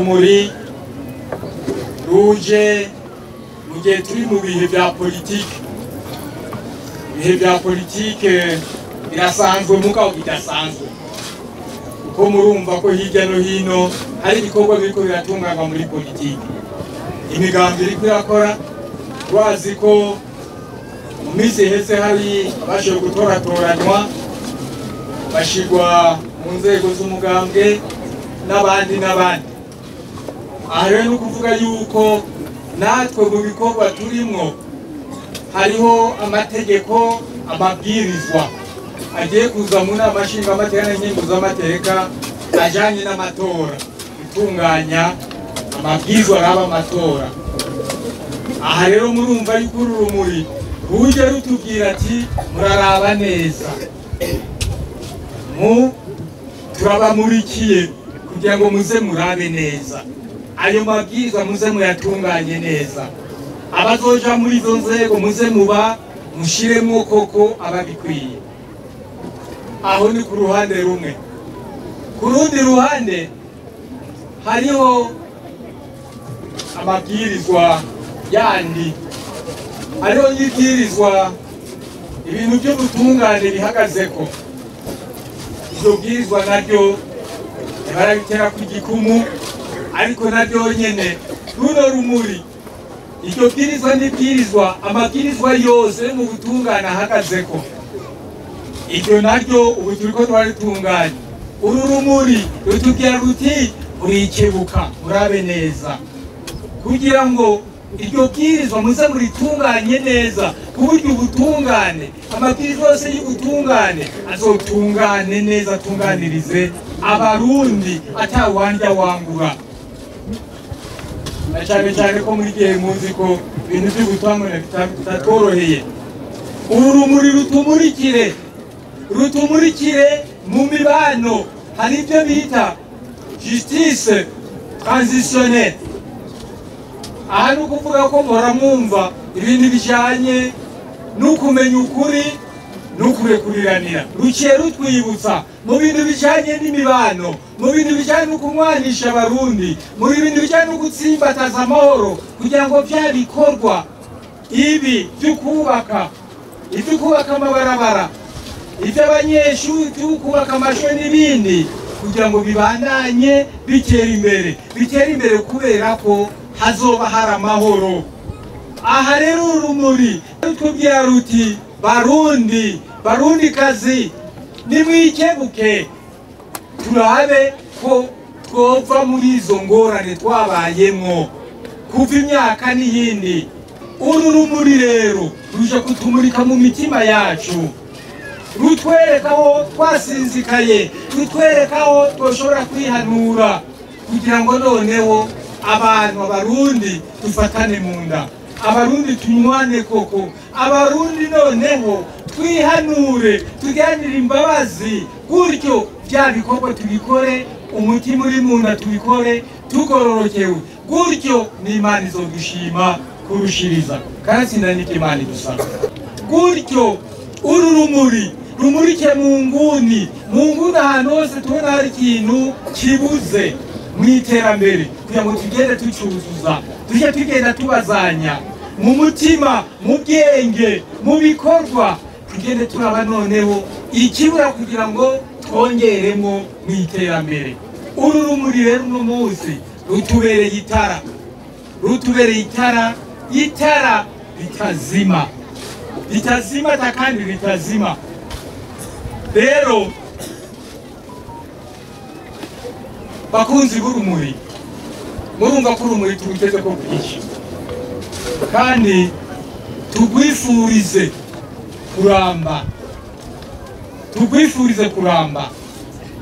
Rumuri ruje mu gihe turi mu bihe bya politike. Ibihe bya politike birasanzwe mugabo bidasanzwe, kuko murumva ko hirya no hino hari ibikorwa biriko biratunganywa muri politike, imigambi iriko irakora. Twazi ko mu minsi iheze hari abashoboye gutoratoranywa bashirwa mu nzego z'umugambwe n'abandi n'abandi. Aha rero ni ukuvuga yuko natwe mu bikorwa turimwo hariho amategeko, amabwirizwa agiye kuza mu nama nshingamateka n'inkenguzamateka ajanye n'amatora, gutunganya amabwirizwa araba amatora. Aha rero murumva yuko uru rumuri ruje rutubwira ati muraraba neza, mu turabamurikiye kugira ngo muze murabe neza ayo mabwirizwa, muze muyatunganye neza. Abazoja muri izo nzego muze muba mushiremwo koko ababikwiye. Aho ni ku ruhande rumwe. Ku rundi ruhande hariho amabwirizwa yandi, hariho n'ibwirizwa ibintu by'ubutungane bihagazeko. Iryo bwirizwa naryo barabitera ku gikumu, ariko naryo nyene runo rumuri iryo bwirizwa n'ibwirizwa, amabwirizwa yose mu butungane ahagazeko, iryo naryo ubu turiko turaritunganya. Uru rumuri rutubwira ruti murikebuka murabe neza, kugira ngo iryo bwirizwa muze muritunganye neza, ku buryo ubutungane, amabwirizwa yose y'ubutungane azotungane neza, atunganirize Abarundi atawandya wangura. Na cyane cyane ko muri gihe muzi ko ibintu by'ubutungane bitatworoheye. Uru rumuri rutumurikire, rutumurikire mu mibano. Hari ibyo bita justice transitionnelle. Aha ni ukuvuga ko muhora mwumva ibintu bijanye n'ukumenya ukuri n'ukurekuriranira. Ruciye rutwibutsa mu bintu bijanye n'imibano, mu bintu bijanye no kumwanisha Abarundi, mu bintu bijanye no gutsimbataza amahoro, kugira ngo vya bikorwa ibi vy'ukubaka, ivy'ukubaka amabarabara, ivy'abanyeshuri, ivy'ukubaka amashuri n'ibindi, kugira ngo bibandanye bitera imbere, bitera imbere kubera ko hazoba hari amahoro. Aha rero urumuri rutubwira ruti Barundi, Barundikazi, nimwikebuke turabe ko twova muri izo ngorane twabayemwo kuva imyaka n'iyindi. Uru rumuri rero ruje kutumurika mu mitima yacu, rutwereka aho twasinzikaye, rutwereka aho twoshobora kwihanura, kugira ngo noneho abantu Abarundi dufatane mu nda, Abarundi tunywane koko, Abarundi noneho twihanure, tuganire imbabazi, gutyo bya bikorwa tubikore umutima uri mu nda, tubikore tugororokewe, gutyo n'Imana izodushima kurushiriza. Kanatsinda n'icyo Imana idusaba. Gutyo uru rumuri rumurike mu nguni, mu nguni ahantu hose tubona hari ikintu kibuze mu iterambere, kugira ngo tugende tucuzuza, tujye tugenda tubazanya mu mutima, mu bwenge, mu bikorwa, tugende turaba noneho ikibura kugira ngo twongeremo mu iterambere. Uru rumuri rero uno munsi rutubereye itara, rutubereye itara, itara ritazima, ritazima kandi ritazima. Rero bakunzi b'urumuri, murumva ko urumuri turuteze ko bwinshi, kandi tugwifurize kuramba, tugwifurize kuramba.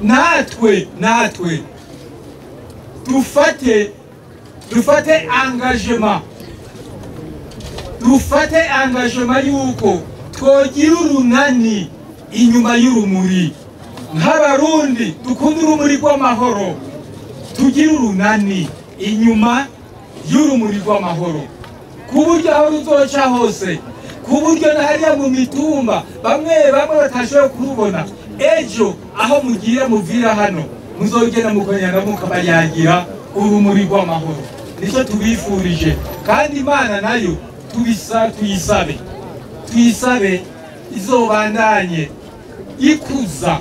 Natwe natwe dufate engagement, dufate engagement yuko twogira urunani inyuma y'urumuri. Nk'Abarundi dukunda urumuri rw'amahoro, tugira urunani inyuma y'urumuri rw'amahoro, ku buryo aho ruzoca hose, ku buryo na hariya mu mitumba bamwe bamwe batashoboye kurubona, ejo aho mugiye muvira hano muzogenda mukonyana mukabayagira Urumuri rw'amahoro nicyo tubifurije, kandi Imana nayo tuyisabe izobandanye ikuza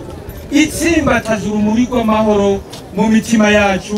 itsimbataza urumuri rw'amahoro mu mitima yacu.